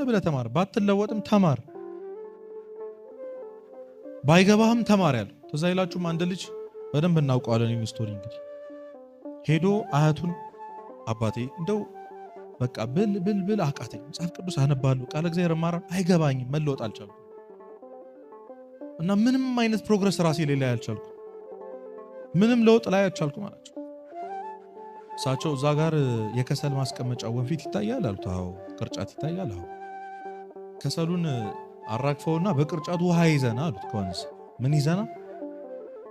ብለህ ተማር፣ ባትለወጥም ተማር፣ ባይገባህም ተማር ያለው። ትዝ አይላችሁም? አንድ ልጅ በደንብ እናውቀዋለን ይህን story። እንግዲህ ሄዶ አያቱን አባቴ እንደው በቃ ብል ብል ብል አቃተኝ፣ መጽሐፍ ቅዱስ አነባለሁ፣ ቃለ እግዚአብሔር እማራለሁ፣ አይገባኝም፣ መለወጥ አልቻልኩም እና ምንም አይነት progress ራሴ ላይ ላይ አልቻልኩም፣ ምንም ለውጥ ላይ አልቻልኩም አላቸው። እሳቸው እዛ ጋር የከሰል ማስቀመጫ ወንፊት ይታያል አሉት። አዎ። ቅርጫት ይታያል። አዎ። ከሰሉን አራግፈውና በቅርጫቱ ውሃ ይዘና አሉት። ከወንዝ ምን ይዘና?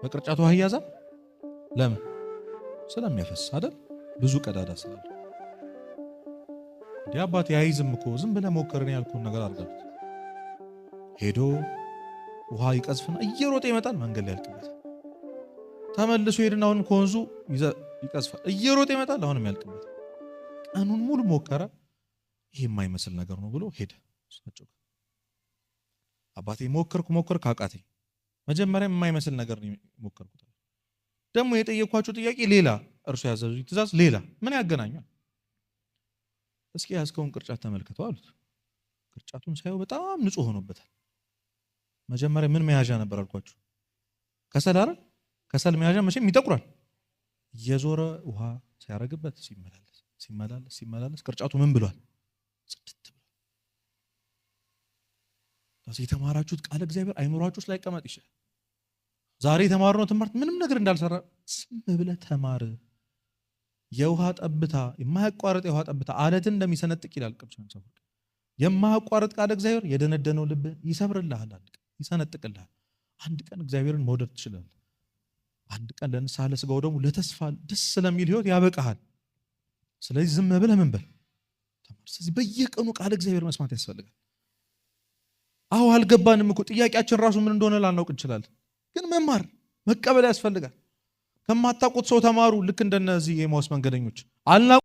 በቅርጫቱ ውሃ ይያዛል። ለምን? ስለሚያፈስ አይደል? ብዙ ቀዳዳ ስላለ። እንዲህ አባቴ አይዝም እኮ፣ ዝም ብለህ ሞክር፣ እኔ ያልኩህን ነገር አድርግ አሉት። ሄዶ ውሃ ይቀዝፍና እየሮጠ ይመጣል። መንገድ ላይ ያልቅበታል። ተመልሶ ሄድና አሁንም ከወንዙ ይቀዝፋል። እየሮጠ ይመጣል። አሁንም ያልቅበታል። ቀኑን ሙሉ ሞከረ። ይሄ የማይመስል ነገር ነው ብሎ ሄደ። እሳቸው ጋር አባቴ ሞከርኩ ሞከርኩ አቃተኝ። መጀመሪያም የማይመስል ነገር ነው የሞከርኩት። ደግሞ የጠየኳቸው ጥያቄ ሌላ፣ እርሱ ያዘዙኝ ትእዛዝ ሌላ፣ ምን ያገናኛል? እስኪ ያዝከውን ቅርጫት ተመልከተው አሉት። ቅርጫቱን ሳየው በጣም ንጹህ ሆኖበታል። መጀመሪያ ምን መያዣ ነበር አልኳችሁ? ከሰል አይደል? ከሰል መያዣ መቼም ይጠቁራል። እየዞረ ውሃ ሲያደርግበት ሲመላለስ ሲመላለስ ሲመላለስ ቅርጫቱ ምን ብሏል? ጽድት ብሏል። ስለዚህ የተማራችሁት ቃለ እግዚአብሔር አይምሯችሁ ውስጥ ላይቀመጥ ይችላል። ዛሬ የተማርነው ትምህርት ምንም ነገር እንዳልሰራ ዝም ብለህ ተማር። የውሃ ጠብታ፣ የማያቋርጥ የውሃ ጠብታ አለትን እንደሚሰነጥቅ ይላል ቅዱስ ዮሐንስ አፈወርቅ። የማያቋርጥ ቃለ እግዚአብሔር የደነደነው ልብህ ይሰብርልሃል፣ አንድ ቀን ይሰነጥቅልሃል። አንድ ቀን እግዚአብሔርን መውደድ ትችላለህ። አንድ ቀን ለንስሐ፣ ለስጋው ደግሞ ለተስፋ ደስ ስለሚል ህይወት ያበቃሃል። ስለዚህ ዝም ብለህ ምን በል? ተማር። ስለዚህ በየቀኑ ቃለ እግዚአብሔር መስማት ያስፈልጋል። አዎ አልገባንም እኮ፣ ጥያቄያችን ራሱ ምን እንደሆነ ላናውቅ እንችላለን። ግን መማር መቀበል ያስፈልጋል። ከማታውቁት ሰው ተማሩ። ልክ እንደነዚህ የኤማሁስ መንገደኞች አልናቁ።